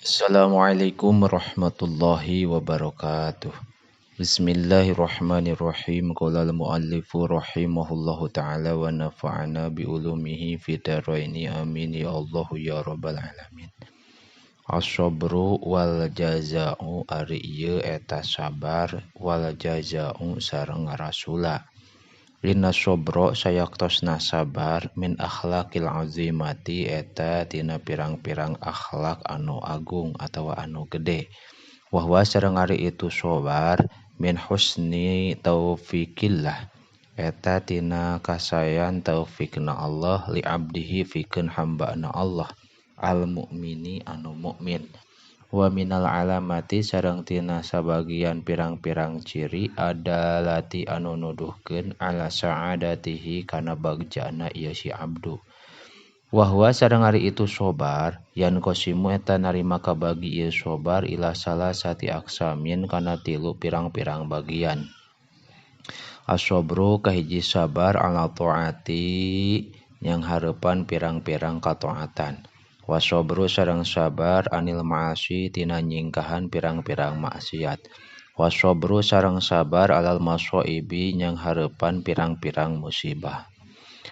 Assalamualaikum warahmatullahi wabarakatuh. Bismillahirrahmanirrahim. Qala al-muallifu rahimahullahu ta'ala wa nafa'ana bi ulumihi fid dharaini amin ya Allah ya rabbal alamin. As-sabru wal jaza'u ari ieu eta sabar wal jaza'u sareng rasula. Inna sabra sayaktosna sabar min akhlaqil azimati eta tina pirang-pirang akhlak anu agung atawa anu gede. Wahwa sareng ari itu sabar min husni taufikillah eta tina kasayan taufikna Allah li abdihi fikeun hambana Allah al mukmini anu mukmin. Wa minal alamati sareng tina sabagian pirang-pirang ciri adalati anu nuduhkeun ala sa'adatihi kana bagjana ieu si abdu. Wahwa sareng ari itu sobar yan qasimu eta narima kabagi ieu sobar ila salasati aqsamin kana tilu pirang-pirang bagian. As-sabru kahiji sabar ala taati yang hareupan pirang-pirang kataatan. Wasobru sareng sabar anil ma'asi tina nyingkahan pirang-pirang maksiat. Wasobru sareng sabar alal masoibi nyang hareupan pirang-pirang musibah.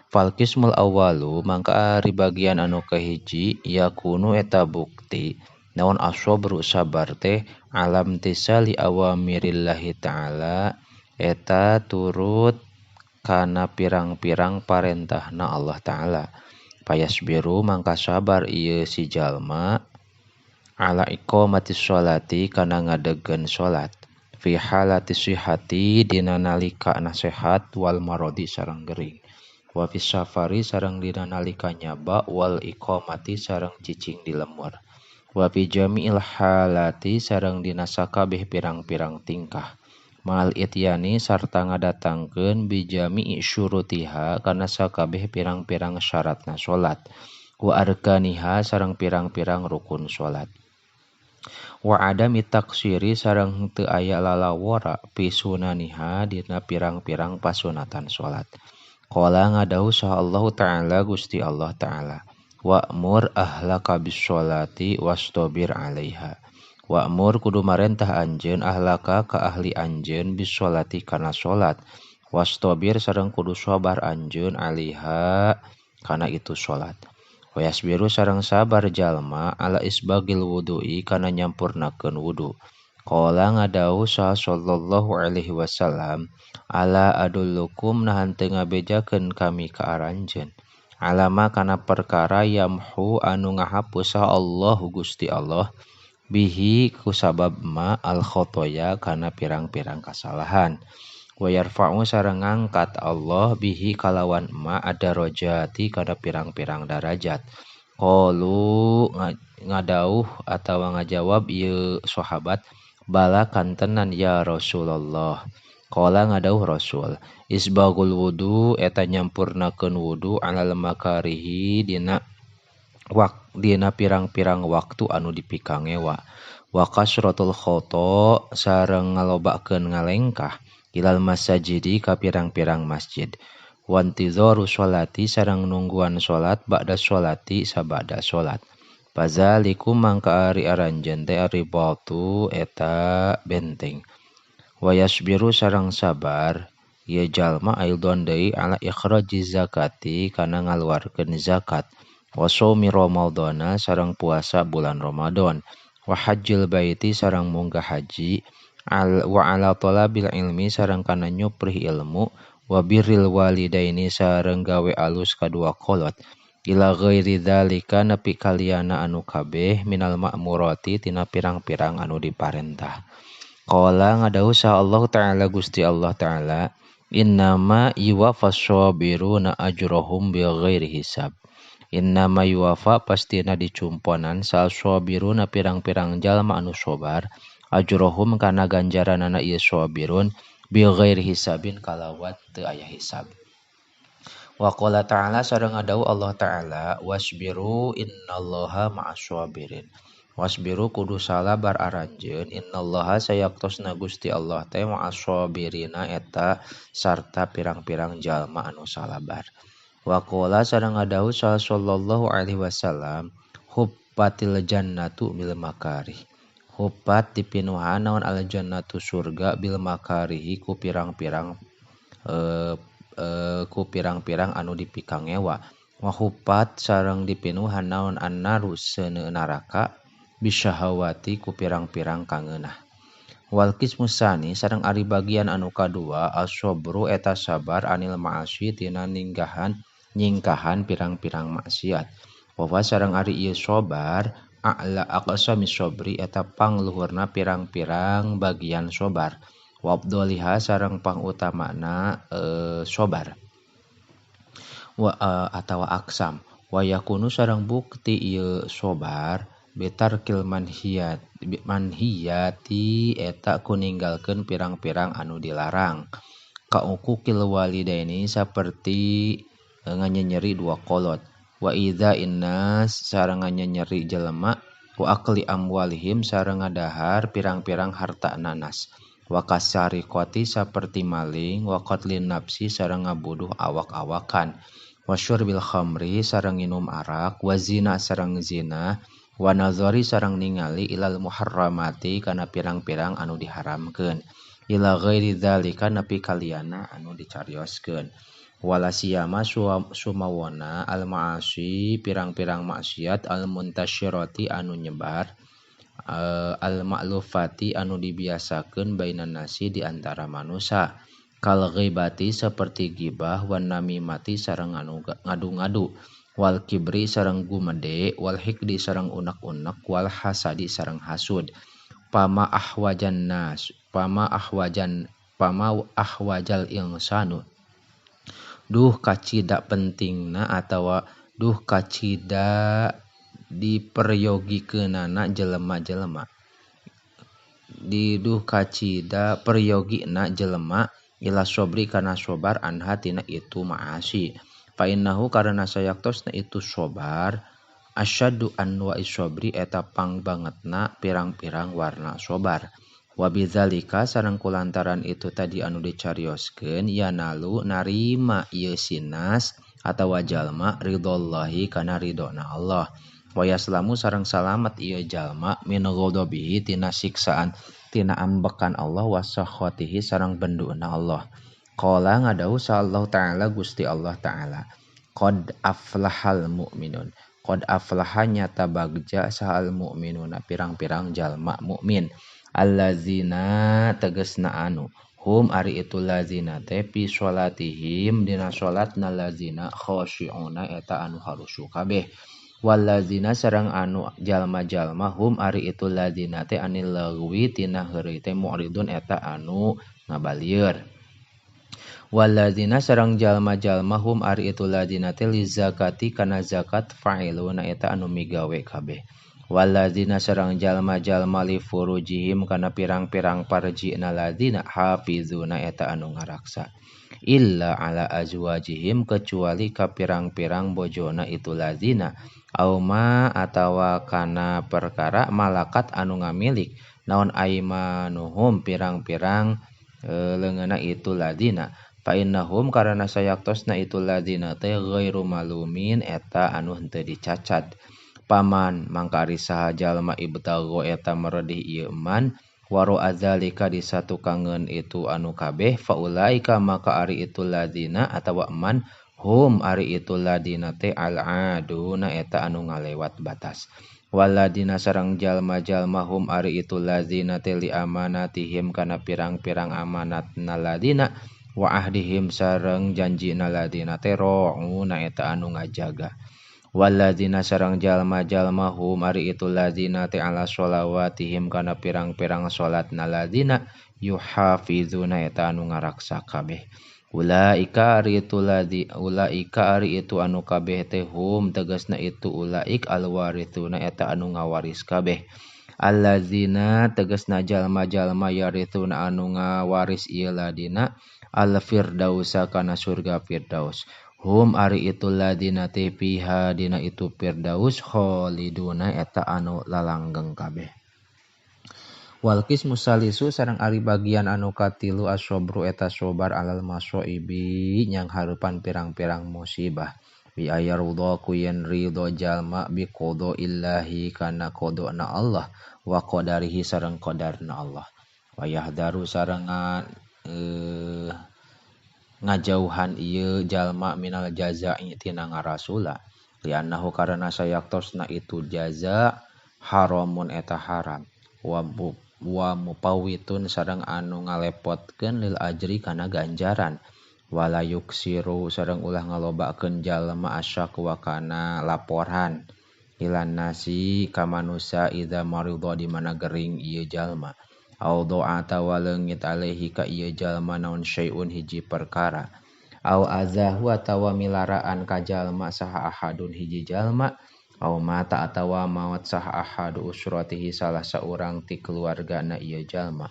Fal qismul awwalu mangka ari bagian anu kahiji yakunu eta bukti naon asobru sabar teh alam tisali awamirillahi ta'ala eta turut kana pirang-pirang parentahna Allah ta'ala. Payasbiru mangka sabar ieu si jalma ala iqamati sholati kana ngadegkeun salat fi halati sihhati dina nalika nasehat wal maradi sareng gering wa fi safari sareng dina nalika nyaba wal iqamati sareng cicing di lemur wa fi jami'il halati sareng dina sakabeh pirang-pirang tingkah mal ityani sarta ngadatangkeun bijami'i syurutiha kana sakabeh pirang-pirang syaratna salat wa arkaniha sareng pirang-pirang rukun salat wa adami taksiri sareng teu aya lalawora fi sunaniha dina pirang-pirang pasunatan salat. Qala ngadawuh saha Allah ta'ala Gusti Allah ta'ala wa'mur ahlaka bis-sholati wastabir 'alaiha. Wa'mur kudu marentah anjeun ahlaka ka ahli anjeun bis-sholati kana salat wastabir sareng kudu sabar anjeun 'alaiha kana itu salat. Wa yasbiru sareng sabar jalma ala isbagil wudu'i kana nyampurnakeun wudu. Qala ngadawuh saha sallallahu alaihi wasallam ala adullukum nahan teu ngabejakeun kami ka aranjeun alama kana perkara yamhu anu ngahapus saha Allahu Gusti Allah bihi kusabab ma al khotoya kana pirang-pirang kasalahan wa yarfa'u sareng ngangkat Allah bihi kalawan ma adarajati kana pirang-pirang darajat. Qalu ngadauh atawa ngajawab ieu sahabat bala kantenan ya Rasulullah. Qala ngadauh Rasul isbagul wudu eta nyampurnakeun wudu alal makarihi dina dina pirang-pirang waktu anu dipikangewa wa kasratul khoto sareng ngalobakeun ngalengkah ilal masajidi ka pirang-pirang masjid wantizaru sholati sareng nungguan salat ba'da sholati sabada salat. Fazalikum mangka ari aranjeun teh aribatu eta benteng. Wa yasbiru sareng sabar ieu jalma aidon deui ala ikhraji zakati kana ngaluarkeun zakat wa shaumi ramadhana sareng puasa bulan Ramadan wa hajjil baiti sareng munggah haji wa ala talabil ilmi sareng kana nyuprih ilmu wa birril walidaini sareng gawe alus kadua kolot ila ghairi dzalika nepi kaliana anu kabeh minal ma'murati tina pirang-pirang anu diparentah. Qala ngadawuh saha Allah ta'ala Gusti Allah ta'ala innama yuwaffas sabiruna ajrahum bighairi hisab. Innama yuwafa pastina dicumponan saha sabiruna pirang-pirang jalma anu sabar ajrohum kana ganjaranana ieu sabirun bighairi hisabin kalawan teu aya hisab. Wa qala ta'ala sareng ngadawuh Allah ta'ala wasbiru innallaha ma'as sabirin. Wasbiru kudu salabar aranjeun innallaha sayaktosna Gusti Allah teh ma'as sabirina eta sarta pirang-pirang jalma anu salabar. Wa qala sareng ngadawuh saha sallallahu alaihi wasallam Huffatil jannatu bil makarih. Huffat dipinuhan naon al jannatu surga bil makarihi ku pirang-pirang ku pirang-pirang anu dipikangewa. Wa huffat sareng dipinuhan naon annaru seuneu neraka bisyahawati ku pirang-pirang kangeunah. Wal qismu tsani sareng ari bagian anu kadua as-sabru eta sabar anil ma'asi tina ninggahan nyingkahan pirang-pirang maksiat. Wa sareng ari ieu sabar a'la aqsami sabri eta pangluhurna pirang-pirang bagian sabar. Wa afdhaliha sareng pangutamana sabar. Wa atawa aksam wa yakunu sareng bukti ieu sabar bitarkil manhiyati eta ku ninggalkeun pirang-pirang anu dilarang. Kauquqil walidaini saperti nganyenyeri dua kolot. Wa idza innas sareng nganyenyeri jelema wa akli amwalihim sareng ngadahar pirang-pirang harta nanas. Wa kasariqati saperti maling wa qatlin nafsi sareng ngabuduh awak-awakan. Wa syurbil khamri sareng nginum arak wa zina sareng zina wa nazari sareng ningali ilal muharramati kana pirang-pirang anu diharamkeun ila ghairi dzalika nepi kaliana anu dicarioskeun. Wala siyama sumawona al ma'asi pirang-pirang maksiat al muntasyirati anu nyebar al ma'lufati anu dibiasakeun bainan nasi di antara manusia kal ghibati seperti gibah wan namimati sareng anu ngadu-ngadu wal kibri sareng gumede wal hikdi sareng unek-unek wal hasadi sareng hasud. Pama ahwajan nas pama ahwajan pama ahwajal insanu duh kacida pentingna atawa duh kacida diperyogikeunana jelema-jelema diduh kacida peryogina jelema ila sobri kana sobar anha tina itu ma'asi. Fa innahu karena sayaktosna itu sobar asyaddu anwa'i sobri eta pangbangetna pirang-pirang warna sobar. Wa bidzalika sareng kulantaran itu tadi anu dicarioskeun yanalu narima ieu sinas atawa jalma ridhollahi kana ridhona Allah. Wa yaslamu sareng salamet ieu jalma min ghadabihi tina siksaan tina ambekan Allah wa sakhatihi sareng benduna Allah. Qala ngadawuh Allah Ta'ala Gusti Allah Ta'ala qad aflahal mu'minun. Qad aflaha nyata bagja sahal mu'minuna pirang-pirang jalma mukmin. Allazina tegesna anu hum ari itu lazina teh fi sholatihim dina sholatna lazina khasyi'una eta anu harusu kabeh. Wallazina sareng anu jalma-jalma hum ari itu lazina teh anil lagwi tina heureuy teh mu'ridun eta anu ngabalieur. Wallazina sareng jalma-jalma hum ari itu lazina teh li zakati kana zakat fa'iluna eta anu migawe kabeh. Wallazina sareng jalma-jalma li furujihim kana pirang-pirang parjina lazina hafizuna eta anu ngaraksa. Illa ala azwajihim kecuali ka pirang-pirang bojona itu lazina au ma atawa kana perkara malakat anu ngamilik naon aimanuhum pirang-pirang leungeunna itu lazina. Fa innahum karana sayaktosna itu lazina teh ghairu malumin eta anu henteu dicacat. Paman mangka ari saha jalma ibtagho eta meredih ieu man waro azalika disatukangeun itu anu kabeh faulaika maka ari itu ladina atawa man hum ari itu ladina teh al-aduna eta anu ngalewat batas. Waladina sareng jalma-jalma hum ari itu ladina teh li amanatihim kana pirang-pirang amanatna ladina wa ahdihim sareng janjina ladina teh ra'una eta anu ngajaga. Walladzina sareng jalma-jalma hum ari itu ladzina teh ala sholawatihim kana pirang-pirang salatna ladzina yuhafizuna eta anu ngaraksa kabeh. Ulaika ari itu ladzi ulaika ari itu anu kabeh teh hum tegasna itu ulaik alwarithuna eta anu ngawaris kabeh. Alladzina tegasna jalma-jalma yarithuna anu ngawaris ieu ladina al firdausa kana surga firdaus. Hum ari itu ladina teh fiha dina itu firdaus khaliduna eta anu lalanggeng kabeh. Wal qismu salisu sareng ari bagian anu katilu asobru eta sobar alal masaibi nyang hareupan pirang-pirang musibah. Bi ayarudha ku yen ridho jalma bi qada illahi kana qadana Allah wa qadarihi sareng qadarna Allah. Wa yahdaru sareng ngajauhan ieu jalma minal jaza'i tina ngarasula li'annahu karana sayaktosna itu jaza haramun eta haram wa mupawitun sareng anu ngalepotkeun lil ajri kana ganjaran wala yuksiru sareng ulah ngalobakeun jalma asyakwa kana laporan ilan nasi ka manusia idza maridha di mana gering ieu jalma au doa atawa leungit alaihi ka ieu jalma naon syai'un hiji perkara au azahu atawa milaraan ka jalma saha ahadun hiji jalma au mata atawa maot saha ahadu usratihi salah saurang ti keluargana ieu jalma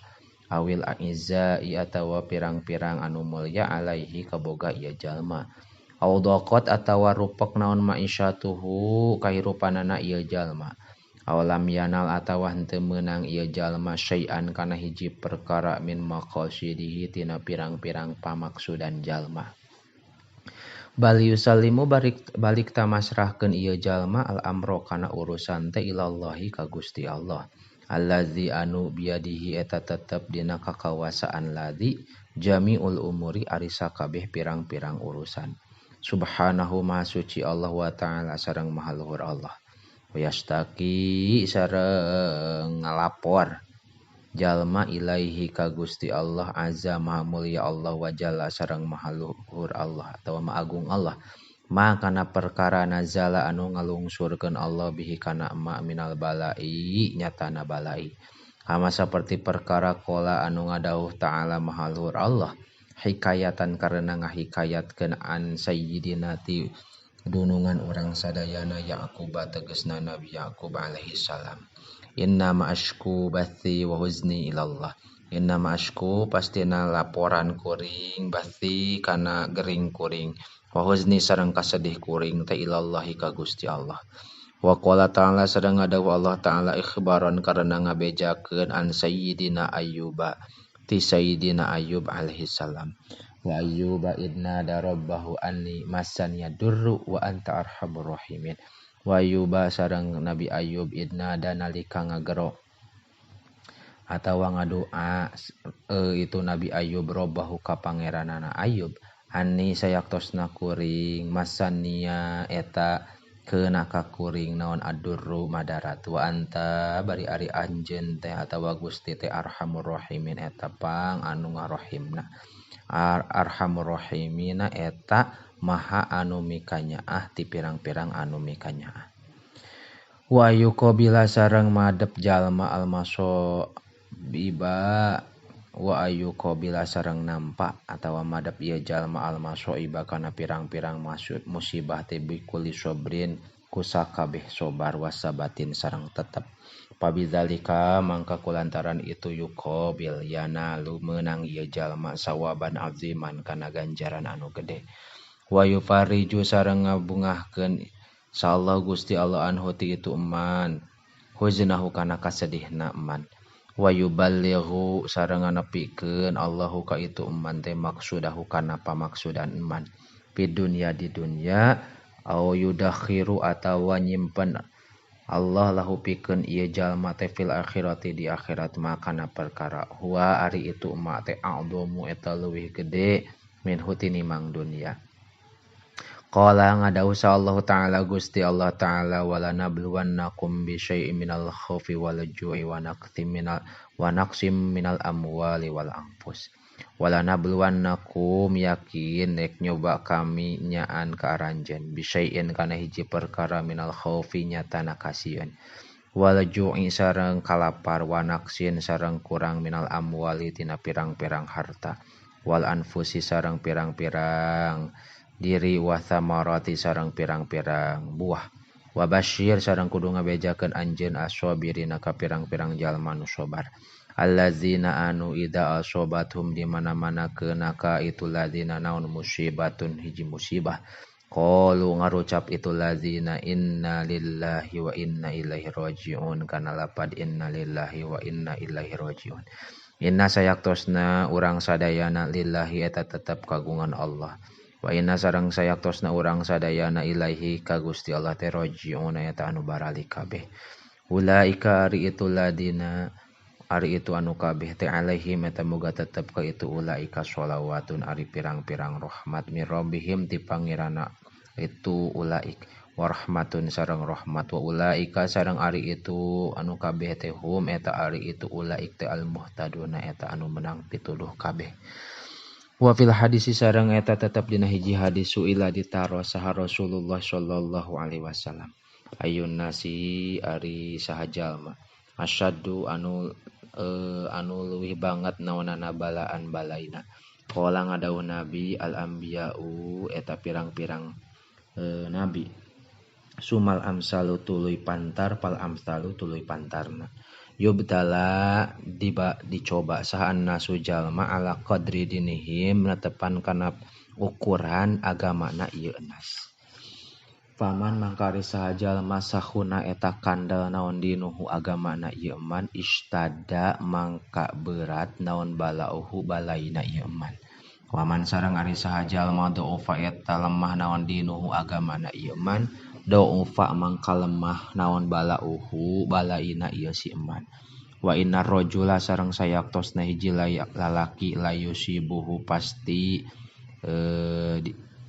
awil a'izzai atawa pirang-pirang anu mulya alaihi kaboga ieu jalma au daqat atawa rupek naon ma'isyatuhu kahirupanana ieu jalma awalam yanal atawa henteu meunang ieu jalma syai'an kana hiji perkara min maqasidihi tina pirang-pirang pamaksudan jalma bal yusallimu balik tamasrahkeun ieu jalma al amro kana urusan teh ilallahi ka Gusti Allah allazi anu biadihi eta tetep dina kakawasaan ladzi jamiul umuri ari sakabeh pirang-pirang urusan subhanahu maha suci Allah wa ta'ala sareng maha luhur Allah wayastaki sareng ngalapor jalma ilaihi ka Gusti Allah azza maha mulia Allah wa jalla sareng maha luhur Allah atawa maha agung Allah ma kana perkara nazala anu ngalungsurkeun Allah bihi kana ma minal balai nyatana balai kama saperti perkara qala anu ngadawuh ta'ala maha luhur Allah hikayatan karena ngahikayatkeun an sayyidina ti dunungan urang sadayana Yaqub tegesna Nabi Yaqub alaihi salam inna ma ashku bathi wa huzni ilallah inna ma ashku pastina laporan kuring bathi kana gering kuring wa huzni sareng kasedih kuring teh ilallahi ka Gusti Allah wa qala ta'ala sareng ngadawuh Allah ta'ala ikhbaran karena ngabejakeun an sayyidina Ayyuba ti sayyidina Ayyub alaihi salam wa ayyuba idnada rabbahu anni massani yadurru wa anta arhamur rahimin wa ayyuba sareng Nabi Ayyub idnada nalika ngagero atawa ngadoa itu Nabi Ayyub rabbahu ka pangeranana Ayyub anni sayaktosna kuring massania eta keuna ka kuring naon adurru madarat wa anta bari ari anjeun teh atawa Gusti teh arhamur rahimin eta pang anu ngarohimna arhamur rahimina eta maha anu mikanyaah ti pirang-pirang anu mikanyaah wa yuqabila sareng madep jalma almaso iba wa ayyuqabila sareng nampa atawa madep ieu jalma almaso iba kana pirang-pirang musibah teh bikuli sobrin kusakabeh sobar wasabatin sareng tetep pabidzalika mangka kulantaran itu yuqabil yanalu meunang ieu jalma sawaban aziman kana ganjaran anu gede wa yufariju sareng ngabungahkeun sallallahu Gusti Allah anhu ti itu eman huznahu kana kasedihna eman wa yuballighu sareng nganepikeun Allahu ka itu eman teh maksudahu kana pamaksudan eman fid dunya di dunya au yudakhiru atawa nyimpen Allah lahu pikeun ieu jalma teh fil akhirati di akhirat makana perkara huwa ari itu ma teh a'dhamu eta leuwih gede minhu tinimang dunya qala ngadawuh Allah ta'ala Gusti Allah ta'ala wala nabluwannakum bi syai'in minal khaufi wal ju'i wa naqsim minal amwali wal anfus wala nabluwannakum yakin nek nyoba kami nyaan ka aranjeun bi syai'in kana hiji perkara minal khaufi nyatana kasieun wal ju'i sareng kalapar wa naqsin sareng kurang minal amwali tina pirang-pirang harta wal anfusi sareng pirang-pirang diri wa thamarati sareng pirang-pirang buah wa basyir sareng kudu ngabejakeun anjeun as-sabirina ka pirang-pirang jalma nu sabar allazina anu idza asobathum di mana-mana keuna ka itu ladzina naun musibatun hiji musibah qalu ngarucap itu ladzina inna lillahi wa inna ilaihi rajiun kana lapad inna lillahi wa inna ilaihi rajiun inna sayaktosna urang sadayana lillahi eta tetep kagungan Allah Wa inna sareng sayaktosna urang sadayana ilaihi ka Gusti Allah teh raji'un eta anu baralik kabeh. Ulaika ari itu ladina ari itu anu kabeh teh alaihim eta muga tetep ka itu ulaika sholawatun ari pirang-pirang rahmat mir rabbihim ti pangirana itu ulaik warahmatun sareng rahmat wa ulaika sareng ari itu anu kabeh teh hum eta ari itu ulaik teh al muhtaduna eta anu menang pituduh kabeh. Wa fil hadisi sareng eta tetep dina hiji hadis suila ditaros saha Rasulullah sallallahu alaihi wasallam ayun nasi ari saha jalma asyaddu anu anu leuwih banget naonana balaan balaina. Qala ngadawuh nabi al anbiya'u eta pirang-pirang nabi sumal amsalu tuluy pantar pal amsalu tuluy pantarna yubtala dicoba saha annasu jalma ala qadri dinihim netepan kana ukuran agamana ieu nas. Paman mangkari saha jalma sahuna eta kandel naon dinuhu agamana ieu man istada mangka berat naon balauhu balaina ieu man. Waman sareng ari saha jalma do'ufa eta lemah naon dinuhu agamana ieu man do'ufa mangka lemah naon balauhu balaina ieu si eman. Wa innar rajula sareng sayaktosna hiji lalaki layusibuhu pasti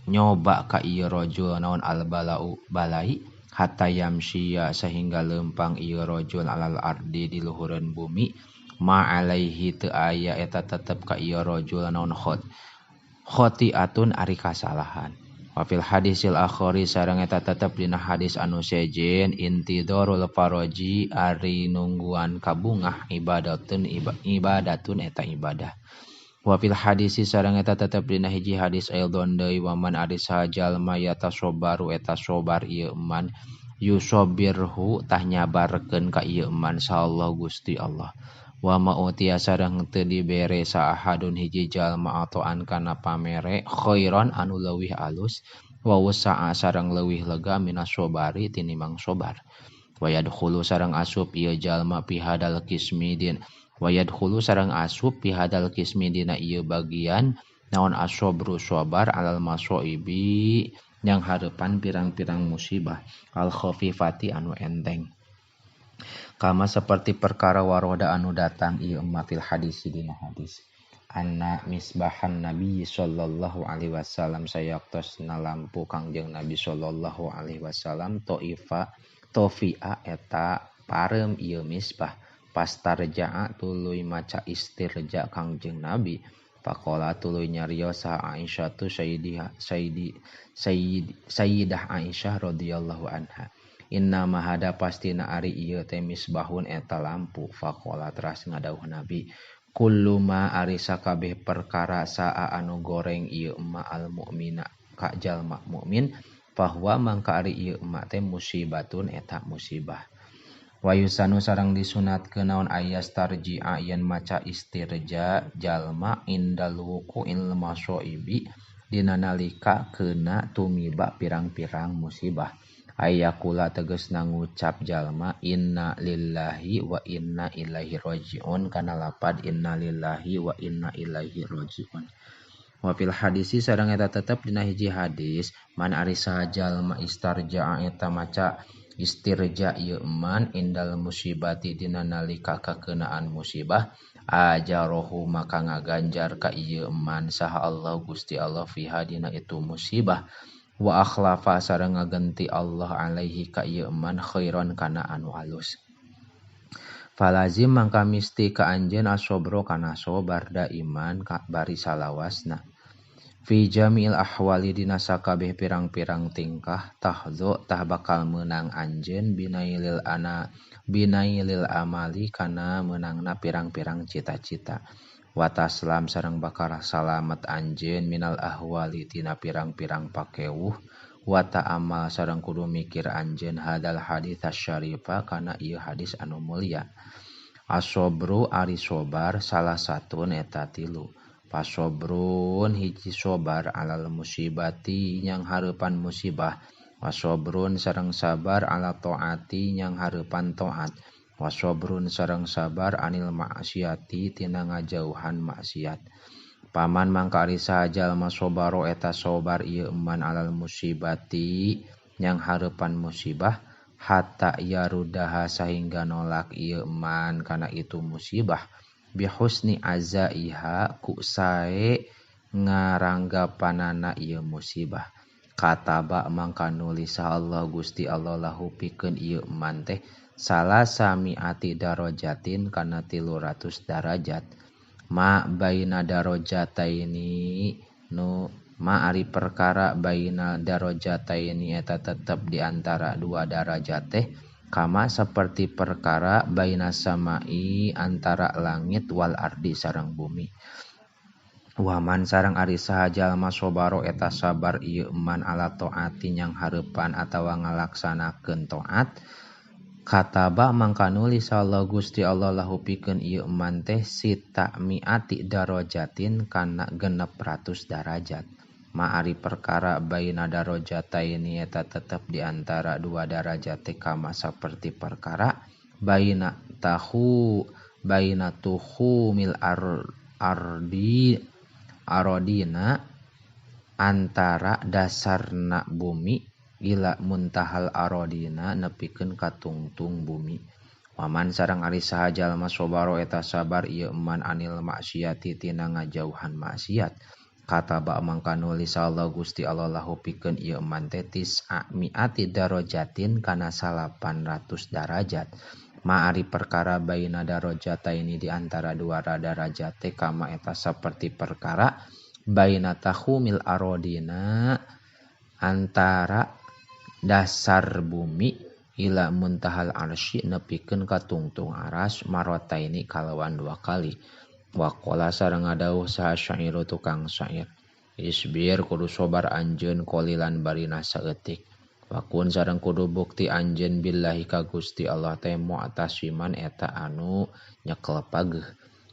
nyoba ka ieu rajul naon al balau balai hatta yamsiya sehingga leumpang ieu rajul alal ardi di luhureun bumi ma alaihi teu aya eta tetep ka ieu rajul naon khotiatun ari kasalahan. Wa fil hadisil akhari sareng eta tetep dina hadis anu sejen intidharul faraji ari nungguan kabungah ibadatun ibadatun eta ibadah. Wa fil hadisi sareng eta tetep dina hiji hadis aidon deui waman ari saha jalma yatasobaru eta sobar ieu man yusobirhu tah nyabarkeun ka ieu man sahallahu Gusti Allah. Wa ma utiya sareng teu dibere saahadun hiji jalma atoan kana pamere khairan anu leuwih alus wa wasa'a sareng leuwih lega minas sobari tinimbang sobar. Wa yadkhulu sareng asup ieu jalma fi hadal qismi din wa yadkhulu sareng asup fi hadal qismi dina ieu bagian naon asobru sobar alal masaibi yang hareupan pirang-pirang musibah al khafifati anu enteng. Kama seperti perkara waroda anu datang ieu emma fil hadis dina hadis anna misbahan nabi sallallahu alaihi wasallam sayaktosna lampu Kangjeng Nabi sallallahu alaihi wasallam toifa tofia eta pareum ieu misbah pastarja'a tuluy maca istirja Kangjeng Nabi faqala tuluy nyarios saha Aisyah tu Sayyidah Aisyah radhiyallahu anha inna mahada pastina ari ieu teh misbahun eta lampu faqala teras ngadawuh Nabi kullu ma ari sakabeh perkara saa anu goreng ieu ma al mukmina ka jalma mukmin fahuwa mangka ari ieu ma teh musibatun eta musibah. Wa yusanu sareng disunatkeun naon ayas tarji'a yen maca istirja jalma indal wuqu'il masaibi dina nalika keuna tumiba pirang-pirang musibah. Ayakula tegesna ngucap jalma inna lillahi wa inna ilaihi raji'un kana lapad inna lillahi wa inna ilaihi raji'un. Wa fil hadisi sareng eta tetep dina hiji hadis man ari saha jalma istarja'a eta maca istirja ieu man indal musibati dina nalika kakeunaan musibah ajarohu maka ngaganjar ka ieu man saha Allah Gusti Allah fiha dina itu musibah wa akhlafa sareng ngagenti Allah alaihi ka ieu man khairan kana anu alus. Falazim mangka misti ka anjeun asobro kana sobar da iman ka bari salawasna. Fi jami'il ahwali dina sakabeh pirang-pirang tingkah tahzo tah bakal meunang anjeun binailil ana binailil amali kana meunangna pirang-pirang cita-cita. Wa taslam sareng bakal salamet anjeun minal ahwali tina pirang-pirang pakewuh wa ta'amal sareng kudu mikir anjeun hadal hadits syarifa kana ieu hadis anu mulia. Asobru ari sobar salah satun eta tilu. Pasobrun hiji sobar alal musibati nyang hareupan musibah wasobrun sareng sabar ala taati nyang hareupan taat wasobrun sareng sabar anil maksiati tina ngajauhan maksiat. Paman mangka ari saha jalma sobaro eta sobar ieu man alal musibati yang hareupan musibah hatta yarudaha sahingga nolak ieu man kana itu musibah bihusni azaiha ku sae ngaranggapanana ieu musibah. Kataba mangka nulis Allah Gusti Allah lahu pikeun ieu man teh salasa mi'ati darajatin kana 300 darajat. Ma baina darajataini nu ma ari perkara baina darajataini eta tetep di antara dua darajat teh kama saperti perkara baina samai antara langit wal ardi sareng bumi. Waman sareng ari saha jalma sobaro eta sabar ieu man ala taati nyang hareupan atawa ngalaksanakeun taat kataba mangka nulis Allah Gusti Allah lahu pikeun ieu man teh sita miati darajatin kana 600 darajat. Ma ari perkara baina darajataini eta tetep di antara dua darajat teh kama saperti perkara baina tahu baina tuhumil ardi arodina antara dasarna bumi ila muntahal arodina nepikeun ka tungtung bumi. Waman sareng ari saha jalma sobaro eta sabar ieu man anil maksiati tina ngajauhan maksiat kataba mangka nulis Allah Gusti Allah lahu pikeun ieu man teh tis'a mi'ati darajatin kana 800 darajat. Ma ari perkara baina darajataini di antara dua darajat teh kama eta saperti perkara baina tahumil arodina antara dasar bumi ila muntahal arsy nepikeun ka tungtung aras marotaini kalawan dua kali. Waqala sareng ngadawuh saha syairu tukang syair isbir kudu sobar anjeun qalilan barina saeutik wakun sareng kudu bukti anjeun billahi ka Gusti Allah teh mu'tasiman eta anu nyekel pageuh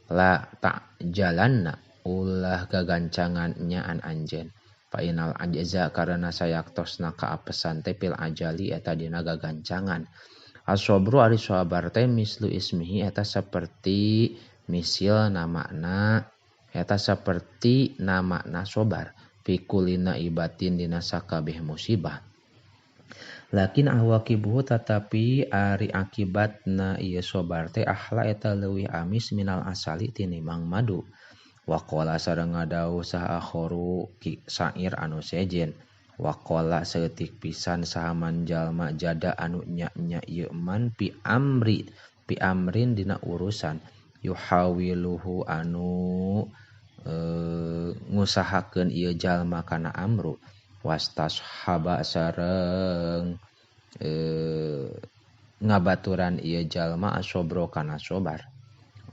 la tak jalanna ulah gagancangan nyaan anjeun. Fa inal ajza karena sayaktosna kaapesan teh pil ajali eta dina gagancangan. Asobru ari sabar teh mislu ismihi eta saperti misil namakna eta saperti namakna sobar fi kulina ibatin dina sakabeh musibah. Lakin awaqibuhu tatapi ari akibatna ieu sobar teh ahla eta leuwih amis minal asali tinimbang madu. Waqala sareng ngadawuh saha akharu syair anu sejen waqala saeutik pisan saha man jalma jada anu nya-nya ieu man pi amri pi amrin dina urusan yuhawiluhu anu ngusahakeun ieu jalma kana amru wastashaba sareng ngabaturan ieu jalma asobro kana sobar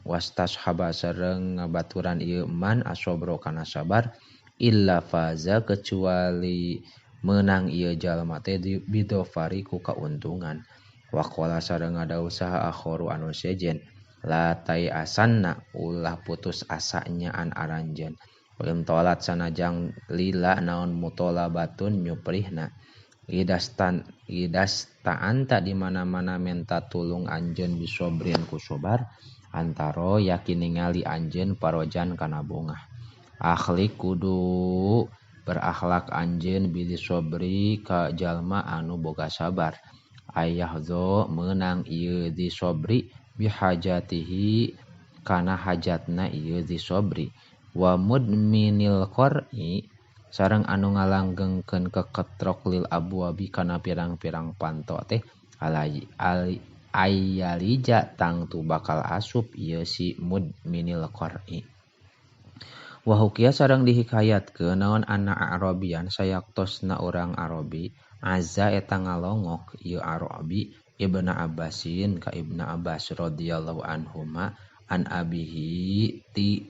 wastashaba sareng ngabaturan ieu man asobro kana sabar illa faza kecuali menang ieu jalma teh bidofari ku kauntungan. Waqala sareng ngadawuh saha akharu anu sejen la tai asanna ulah putus asa nyaan aranjeun intolat sanajang lila naon mutolabatun nyuprihna idastan idasta'anta di mana-mana menta tulung anjeun bisobrin ku sobar antaro yakin ningali anjeun parojan kana bungah. Akhlik kudu berakhlak anjeun bili sobri ka jalma anu boga sabar ayahzo meunang ieu di sobri bihajatihi kana hajatna ieu di sobri wa mudminil qari sareng anu ngalanggengkeun keketrok lil abwabi kana pirang-pirang panto teh alai ayalija tangtu bakal asup ieu si mudminil qari. Wa hukiya sareng dihikayatkeun naon anna Arabian sayaktosna urang Arabi azza eta ngalongok ieu Arabi Ibnu Abbasin ka Ibnu Abbas radhiyallahu anhuma an abihi ti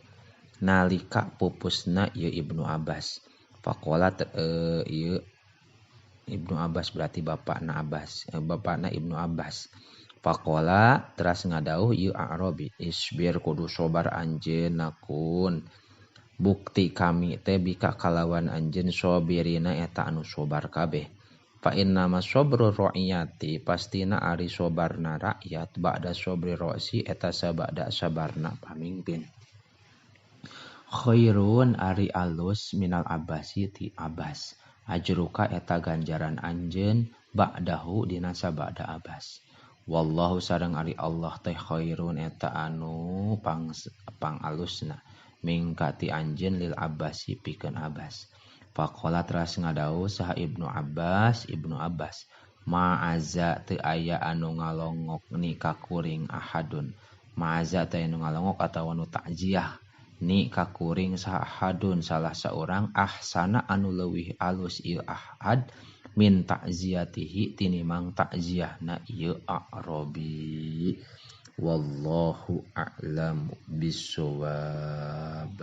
nalika pupusna ieu Ibnu Abbas. Faqala ieu Ibnu Abbas berarti bapakna Abbas, bapakna Ibnu Abbas. Faqala teras ngadauh ieu Arabi isbir kudu sobar anjeun nakun bukti kami teh bika kalawan anjeun sobirina eta anu sobar kabeh. Fa inna masobru ra'iyati pastina ari sobarna rakyat ba'da sobri ro'si eta sabada sabarna pamimpin. Khairun ari alus minal abasi ti Abbas ajruka eta ganjaran anjeun ba'dahu dina sabada Abbas. Wallahu sareng ari Allah teh khairun eta anu pangalusna mingka ti anjeun lil Abbasi pikeun Abbas. Faqala teras ngadau saha Ibnu Abbas, Ibnu Abbas ma'aza teu aya anu ngalongok ni ka kuring ahadun. Ma'aza teh anu ngalongok atawa nu takziah ni ka kuring saha ahadun salah saurang ahsana anu leuwih alus ieu ahad min takziatihi tinimang takziahna ieu A'rabi. Wallahu a'lamu bissawab.